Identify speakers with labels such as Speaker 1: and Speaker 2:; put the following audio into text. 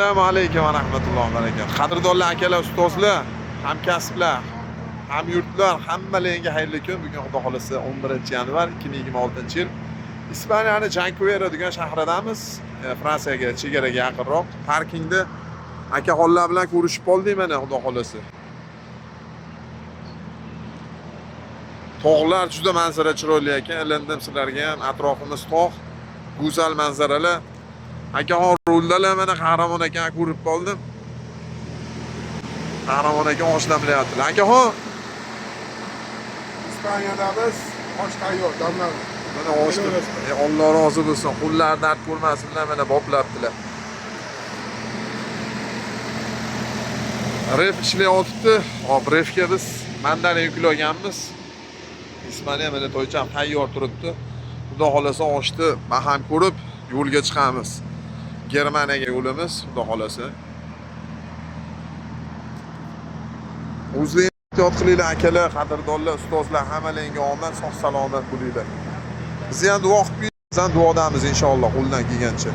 Speaker 1: Assalomu alaykum va rahmatullohi va barakatuh. Qadrdonlar, akalar, ustozlar, hamkasblar, hamyurtlar, hammalariga xayrli kun. Bugun Xudo xolasa 11-yanvar 2026-yil. Ispaniyani Jankuera degan shahridamiz. Fransiyaga chegaraga yaqinroq. Parkingda akaxonlar bilan ko'rishib qoldik mana Xudo xolasa. Tog'lar juda manzara chiroyli ekan. Ilindim sizlarga ham. Atrofimiz tog', go'zal manzaralar. Akaxon ruldalar mana Qahramon akani ko'rib qoldim. Qahramon aka osh damlayaptilar. Akaxon,
Speaker 2: İspanya'damiz, osh tayyor, damlandi.
Speaker 1: Mana oshni Alloh rozi bo'lsin. Qo'llar dard ko'rmasinlar, mana boplabdilar. Ref ishlayotibdi. Hop, refga biz mandarin yuklaganmiz. Ispaniya mana toycham tayyor turibdi. Xudo xolasa oshni baham ko'rib yo'lga chiqamiz. Germaniyaga yo'limiz, Xudo xolasa. O'zinglar ehtiyot qilinglar akalar, qadrdonlar, ustozlar, hammalaringga omad, sog' salomat bo'linglar. Bizni ham duo qilib, biz ham duodamiz inshaalloh qo'ldan kelgancha.